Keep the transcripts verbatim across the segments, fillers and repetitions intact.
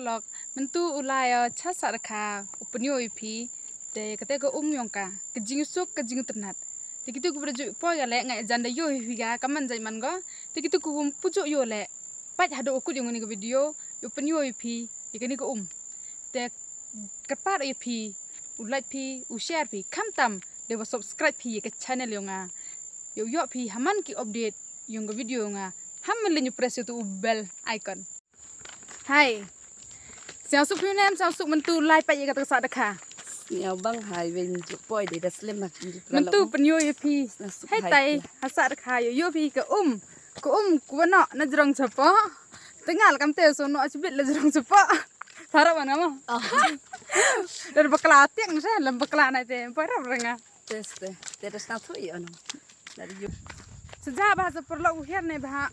Lok, mynta u lai, eh, cha Sah Dakha, u pynïoh ïa phi, te kata ka um yong ka, ka jingïasuk, ka jingïatyrnat. Te kito kiba da ju poi ka leh, nga jan da ïoh ïa phi ka, ka man jait man ko. Te kito kiba ym pu ju ïoh leh, peit haduh u kut yong kane ka video, u pynïoh ïa phi, ïa kane ka um. Te kyrpad ïa phi, u like phi, u share phi, khamtam, da ba subscribe phi ïa ka channel yong nga. Ïoh ïoh phi, ha man ki update, yong ka video nga. Ham mlin u press ïa u bell icon. Hai. Sngewsuk phi ne em, sngewsuk mynta lai peit ïa kata ka Sah Dakha. Sngewbang hai, wei ju poi de da slem ha. Mynta pynïoh ïa phi. Sngewsuk hai tai, ha Sah Dakha ïoh ïoh phi ka um. Ka um kaba noh na jrong chapoh. Te nga la kam te so noh chibit la jrong chapoh. Para wan nga mo. Dar bakla tiang se, lem bakla na te, para renga. Test, test na thui ono. Dari yu. Sejak bahasa perlu uhiar ne bah.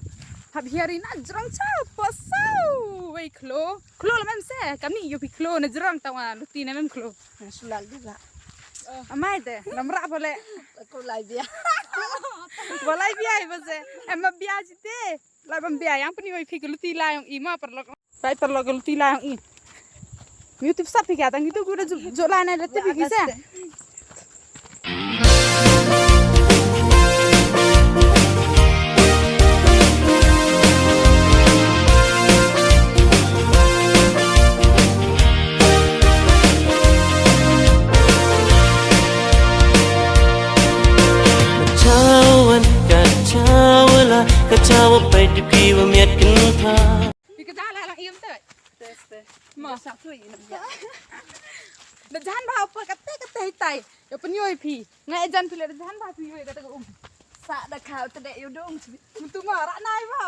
Hap hiar ina jrong cha pasau. Wei klo. Klo la mem se. Kami yu pi klo na jrong tawa luti na mem klo. Sulal juga. Amai te, lamra pale. Aku lai bia. Balai bia iba se. Emma bia jite. Lai bam bia yang pynïoh ïa phi ka luti la yong i ma paralok. Bai paralok ka luti la yong i. Miu tip sap phi ka tang itu ku da ju-, jot la na da tip phi ki se. Ka chawan, ka chawala, ka chawa pai dip ki wa miat kynta. Pi ka jala lang iem te. Test, test. Ma. Sa tu ina bia. Da jan ba apa kata kata hitai. Ya pynïoh phi. Ngai jan phi le da jan ba phi oi kata ka um. Sah Dakha te de yu dong. Mutu ma ra nai ba.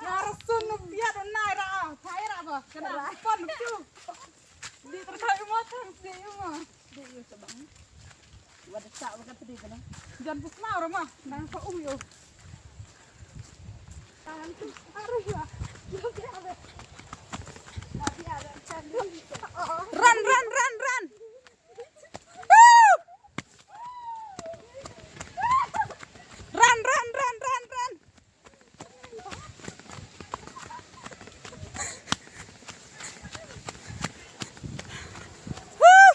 Na rasun nu pia do nai ra. Thai ra ba. Kana ra pon tu. Di terkau imo tang si imo. Di yu sebang. Wada sa wada pedi kana. Jan pus mau rama. Nang pa um yu. Run, run, run, run. Run, run, run, run, run. Huh.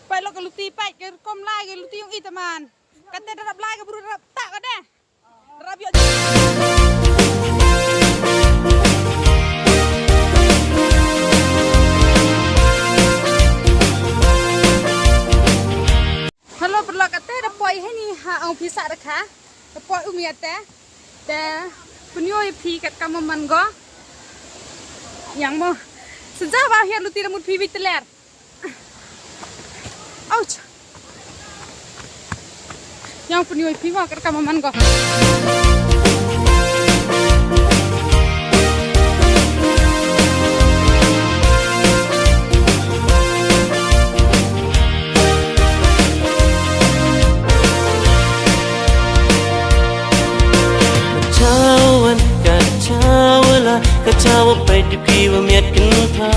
Pait lo ka luti, pait ka rukom lai ka luti yong i taman. Kate darap lai ka bru darap tak ka deh. Darap yok. Hello, paralok, kate da poi heini ha ong phi Sah Dakha. Da poi um ïa te. Te pynïoh ïa phi kat kam man go. Yang mo. Sejak ba hiar luti da mut phi bit teler. Ouch. Yang pynïoh ïa phi ma kat kam man go. Chawan, ka chawala, ka chawa pai dip ki wa miat kynta.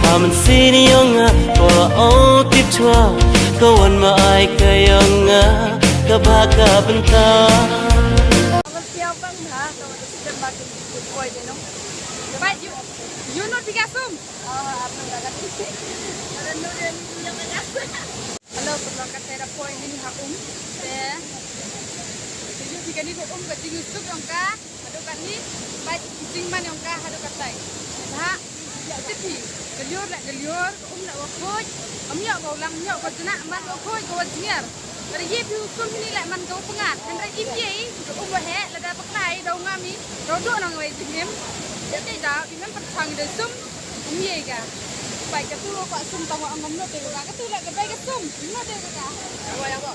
Haman sini yong nga, ko la ong tip chwa, ko wan ma ai ka yong nga, ka ba ka bynta. Amal siaw bang ha, ka wa da sidem ba kin kin koi de nong. Bai, you, you know tiga sum? Ah, apa dah kata? Ada nu dia ni yang dah kata. Hello, paralok, kate da poi heini ha um. Te. Te yu phi kani ko um ka jingïasuk yong ka. Haduh katni, pait ki jingman yong ka haduh katai. Te ha, te phi, ka lyiur leh ka lyiur, ka um leh wa khuid, ka miok ka u lang miok, ka jnah man ka wa khuid, ka wa jngiar. Ka ri phi u sum hini leh man ka wa pyngngad. Hynrei i phi, ka um wa heh, lada bakla i da u ngam i, da u duh nong wei jingim. Te te da, i mem pyrchang i da sum, um ye ka. Pait ka tu wa kwah sum tang wa ngam no te ka, ka tu leh ka bai ka sum, no te ka ka. Wa ya ko.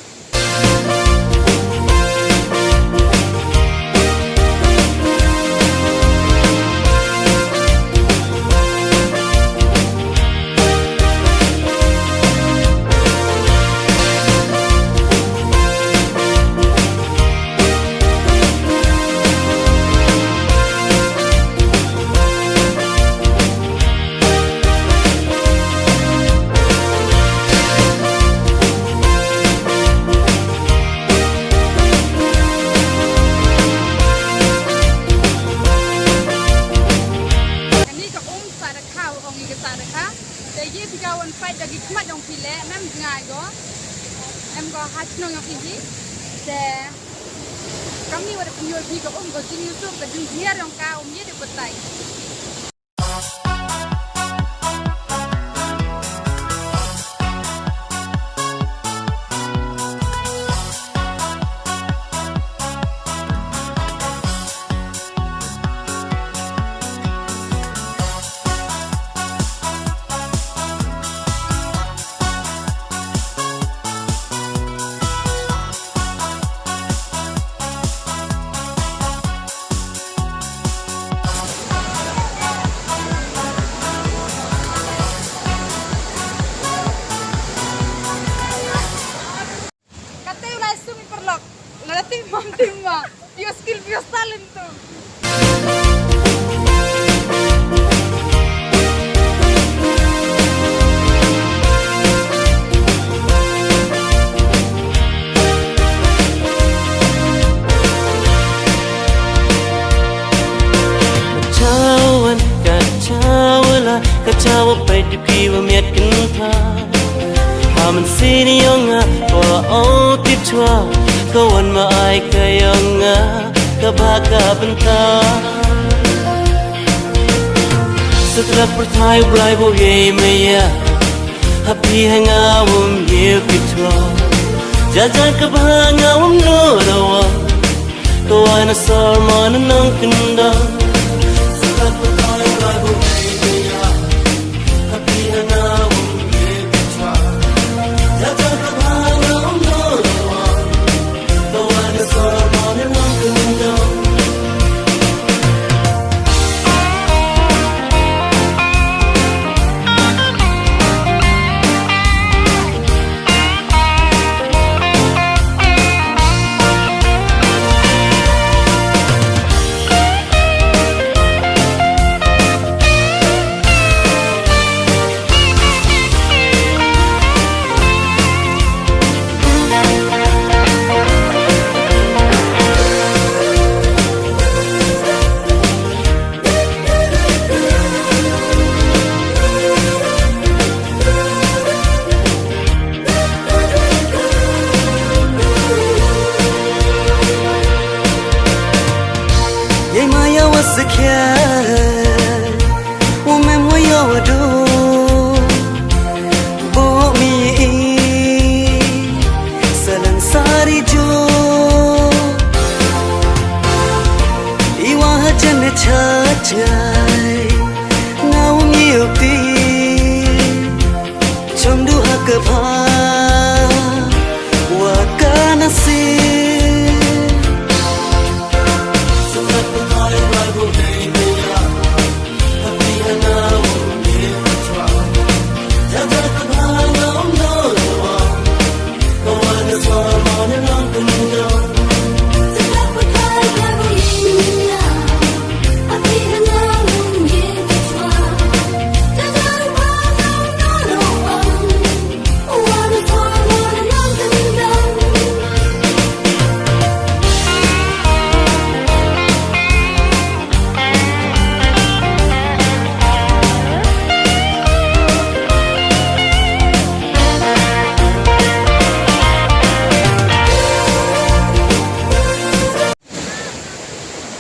Ka ki khmat jong phi leh mem jngai go. Em ko ha chnong jong phi hi. Te kam ni wa da pynjul phi ka um ko jingïasuk ka jinghiar jong ka um ye de batai. Kate u lai sum i paralok. Lada tim mam tim ma. Pure skill, pure talent tu. Ka chawan, ka chawala, ka chawa peit ki wa miat kynta. Ha mynsiem yong nga, ko la ong tip chwa, ko wan ma ai ka yong nga, ka ba ka bynta. Sa tlot pyrthai u Blai bo yei maya, ha phi ha nga wam yei ki chwa. Jajan ka ba nga wam no rawa, ka wan na sar man nang kyndang. Sa tlot pyrthai u Blai bo yei maya. Yei maya wa sakya, wa mem wa ya wa do. Bo mi i, salang sari jo. I wa ha jan ne cha chai, nga wa mi u ti. Chong du ha ka pha wa ka nasib.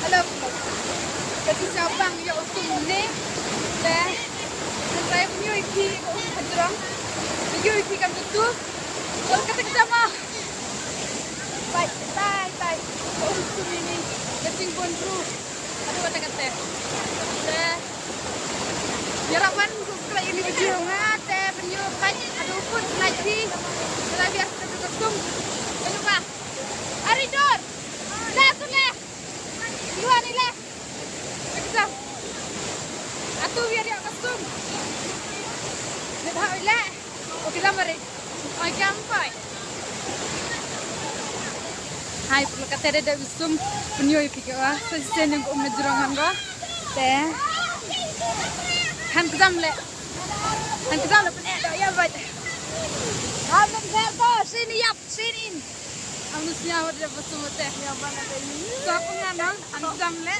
Hello. Ka jingshah bang ïa u sum ne. Te hynrei pynïoh ïa phi ka um hajrong. Pynïoh ïa phi kam tutu. Kol kata ka jama. Bye bye bye. Ka um sum ïa ni. Ka jingbun ru. Aduh kata kata. Te ïarap ban subscribe ïa ni video nga te pynïoh bye. Aduh pun like phi. Te la biar ka tu ka sum. Pynïoh ba. Ari dur. Dah tu leh. Luar ni leh. Exam. Atu biar dia kostum. Dia dah leh. Okey dah mari. Oi kampai. Hai, perlu kata dia dah usum. Penyoi pikir wah. Sesen yang kau menjerang kan kau. Teh. Han kejam leh. Han kejam leh penek dah ya bai. Han kejam dah sini yap. Sinin. Ang nu sñiaw de ba sum te. Sa pngan ang jam le.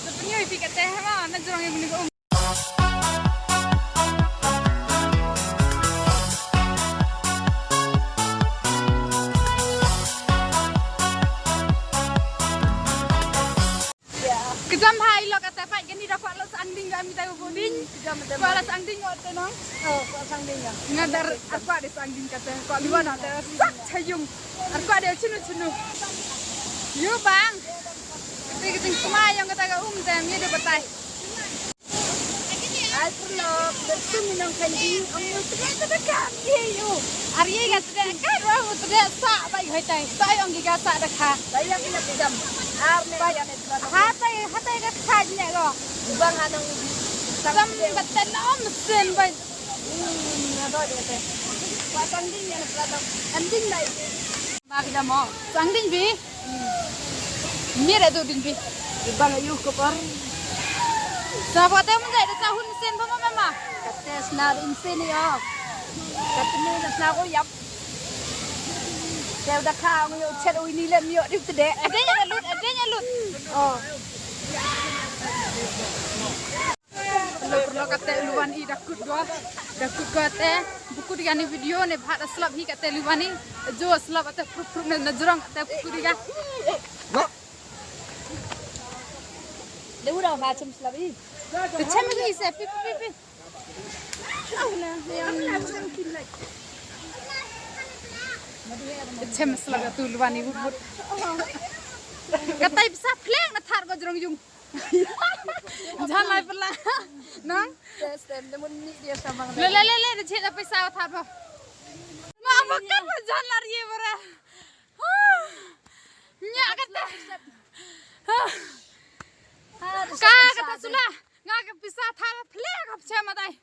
Sa pngan pi ka te ma na jrong yang ni um. Kwah la sang ding wat te nong. Oh, kwah sang ding ya. Nga dar ar kwah de sang ding kata. Kwah liwan te sat chayung. Ar kwah de chunu chunu. Yu bang. Te kiting sma yang kata ka um te ngi de batai. Ai perlo bersum minong kandi. Ong yu tre te ka. Ye yu. Ar ye ka tre ka ro u tre sa bai hoi tai. Sa ong ki ka sa da kha. Bayang ina pidam. Ar ne ya ne. Hatai, hatai ka kha ne ko. Bang hanang di. Sam beten om sen bai. Hmm, na do de te. Wa sang ding ya na pla tong. Ending dai. Ba ki da mo. Sang ding bi. Mir atu ding bi. Bang ayu ko par. Sa ba te mun dai da sa hun sen ba ma ma. Kate sna ding sen yo. Kate ni na sna ko yap. Te da kha ngi yo chet ui ni lem yo di te de. Ade nya lut, ade nya lut. Oh. Lo perlo kate luan i dakut gua. Dakut gua te. Buku diga ni video ne bha da slap hi kate luan i. Jo slap ate prup prup ne najrong ate buku diga. Deu da ba chim slap i. Te chem gi se pi pi pi. Te chem slap atu luan i wut wut. Katai pisa pleng na thar ko jrong yung. Jan lai pala. Nang? Yes, tem de mun ni dia sama. Le le le le de chela pisa thar ba. Ma ba kan ba jan lar ye bara. Nya kata. Ka kata sula. Nga ka pisa thar phle ka pisa madai.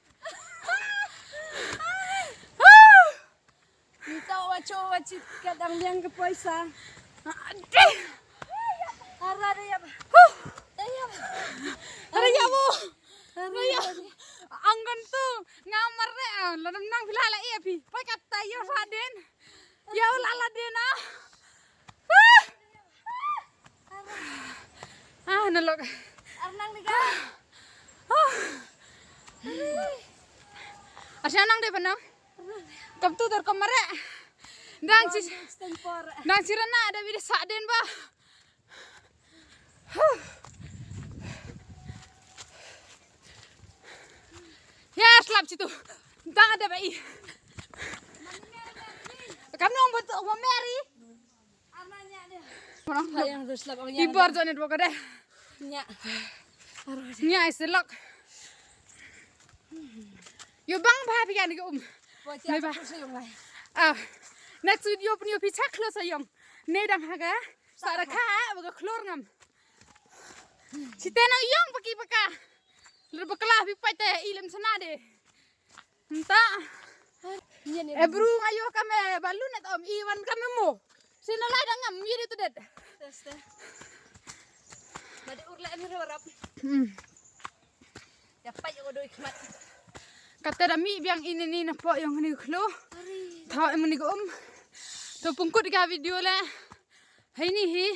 Ni to wa cho wa chit ka dang liang ka poisa. Dih. Ara da ya. Huh. Da ya. Ara ya wo. Ara ya. Anggan tu nga mar re ah. Ladam nang phi la la e phi. Pai kat ta yo sa den. Yo la la den ah. Huh. Ah, na lok. Arnang ni ga. Arsa nang de bana. Kam tu dar kamare. Dang ci. Dang ci rana ada bida sa den ba. Ya slap ci tu. Dang ada ba i. Kam nong betul ma Mary. Yang tu slap orang yang. Di bor jone dua kade. Nya. Nya ai selok. Yo bang ba phi kan um. Ni ba. Ah. Next video pun yo phi chak lo sa yong. Ne dang haga. Sa da kha ba ga klor ngam. Site na yong paki paka. Lur bakla phi paite ilem sana de. Nta. Nya ne. E bru nga yo kame balu ne tom i wan kame mo. Sino lai dang ngam yiri tu det. Teste. Made urla ni rap. Hmm. Ya pai yo doi khmat. Kata da mi biang ini ni na po yong ni khlo. Thaw em ni ko um. To pungkut ga video le. Hei ni hi.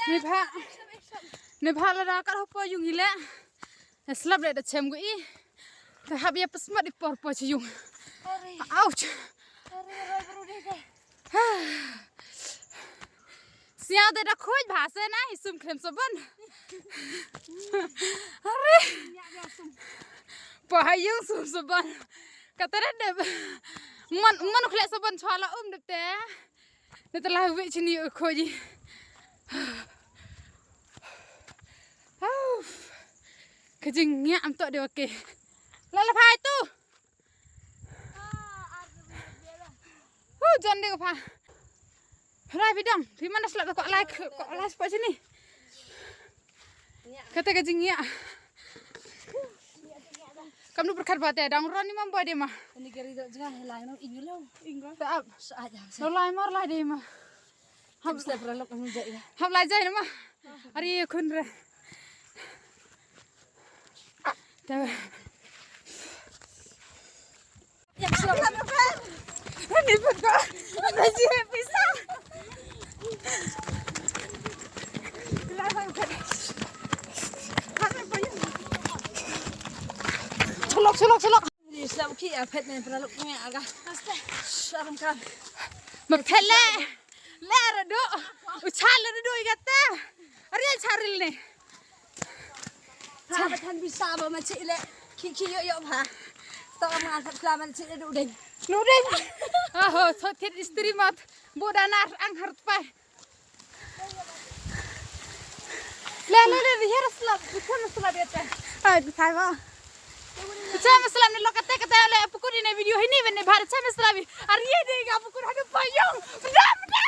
Ne bha. Ne bha la da ka po yung hi le. Slap le da chem go i. Te hap ya pesmat i por po chi yung. Ouch. Siaw te da khoj bha se na hi sum khlem sabon. Are. Po ha yung sum sabon. Kata da de. Man man khlem sabon chwa la um de te. Na tala wi chini u khoji. Ka jing nya am to de wa ke. La la phai tu. Hu jan de pha. Lai bidang, phi man slap ko lai ko lai spa chini. Kata ka jingïa. Kam nu berkat ba te dang ron ni mam ba de ma. Ni gari do jnga helai no ingu lo. Ingu. Ta ap. Sa aja. No lai mar lai de ma. Hap step ra lok ngi jai ya. Hap lai jai ma. Ari khun re. Ta. Chalok, chalok, chalok. Ni slap ki a phet ne pra lok ne aga. Aste. Sharam kan. Ma phet le. Le ra do. U chal ra do i gata. Ari chal ril ne. Sa ba than bi sa ba ma chi le. Khi khi yo yo ha. Sto ma slam slam an chi du ding. Nu ding. Aho, so thied istri mat. Bo da nar ang har tpai. Le le le, here slap, bicham slap ya te. Ai, bicham. Bicham slap ne lokate kate le pukuni ne video hini vene bhar cham slap. Ar ye de ga pukun hadu payung. Ram da.